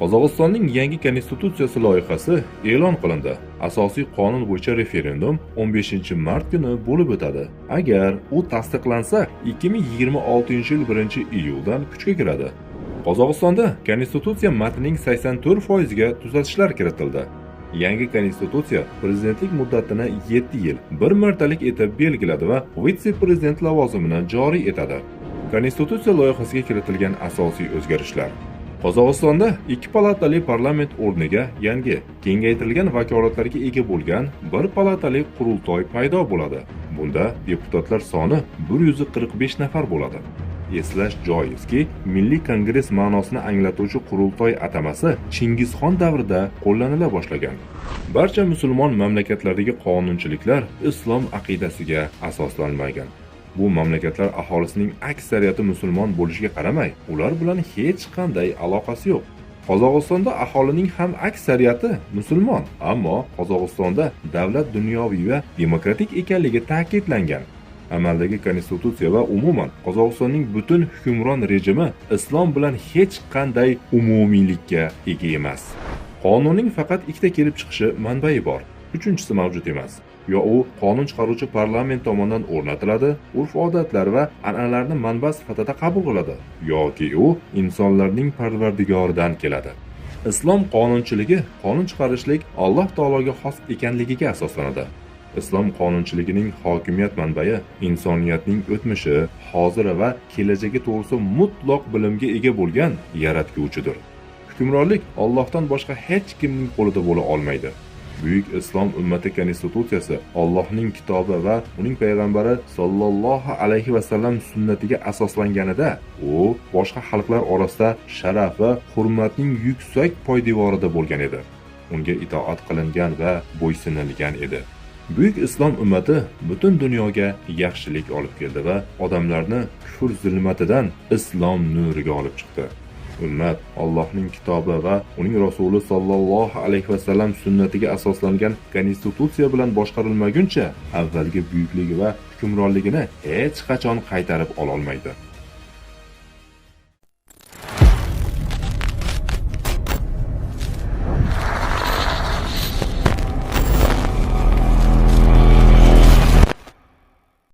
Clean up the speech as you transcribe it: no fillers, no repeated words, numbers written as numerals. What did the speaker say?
Qozog'istonning yangi konstitutsiyasi loyihasi e'lon qilindi. Asosiy qonun bo'yicha referendum 15-mart kuni bo'lib o'tadi. Agar u tasdiqlansa, 2026-yil 1-iyuldan kuchga kiradi. Qozog'istonda konstitutsiya matnining 84% ga tuzatishlar kiritildi. Yangi konstitutsiya prezidentlik muddatini 7 yil bir martalik etib belgiladi va vitse-prezident lavozimini joriy etadi. Konstitutsiya loyihasiga kiritilgan asosiy o'zgarishlar. Qozog'istonda 2 palatali parlament o'rniga yangi, kengaytirilgan vakolatlarga ega bo'lgan bir palatali qurultoy paydo bo'ladi. Bunda deputatlar soni 145 nafar bo'ladi. Eslash joizki, Milliy kongress ma'nosini anglatuvchi qurultoy atamasi Chingizxon davrida qo'llanila boshlagan. Barcha musulmon mamlakatlardagi qonunchiliklar islom aqidasiga asoslanmagan. Bu mamlakatlar aholisining aksariyati musulmon bo'lishiga qaramay, ular bilan hech qanday aloqasi yo'q. Qozog'istonda aholining ham aksariyati musulmon, ammo Qozog'istonda davlat dunyoviy va demokratik ekanligi ta'kidlangan. Amaldagi konstitutsiya va umuman Qozog'istonning butun hukmron rejimi islom bilan hech qanday umumiylikka ega emas. Qonunning faqat ikkita kelib chiqishi manbai bor, uchinchisi mavjud emas. Yo u qonun chiqaruvchi parlament tomonidan o'rnatiladi, urf-odatlar va an'analarni manba sifatida qabul qiladi, yoki u insonlarning parvardigoridan keladi. Islom qonunchiligi qonun chiqarishlik Alloh taologa xos ekanligiga asoslanadi. Islom qonunchiligining hokimiyat manbai insoniyatning o'tmishi, hoziri va kelajagi to'g'risida mutlaq bilimga ega bo'lgan yaratguvchidir. Hukmronlik Allohdan boshqa hech kimning qo'lida bo'la olmaydi. Buyuk islom ummati konstitutsiyasi Allohning kitobi va uning payg'ambari sollallohu alayhi vasallam sunnatiga asoslanganida, u boshqa xalqlar orasida sharaf va hurmatning yuksak poydevorida bo'lgan edi. Unga itoat qilingan va bo'ysunilgan edi. Buyuk islom ummati butun dunyoga yaxshilik olib keldi va odamlarni kufr zulmatidan islom nuriga olib chiqdi. Ummat Allohning kitobi va uning rasuli sollallohu alayhi vasallam sunnatiga asoslangan konstitutsiya bilan boshqarilmaguncha avvalgi buyukligi va hukmronligini hech qachon qaytarib ola olmaydi.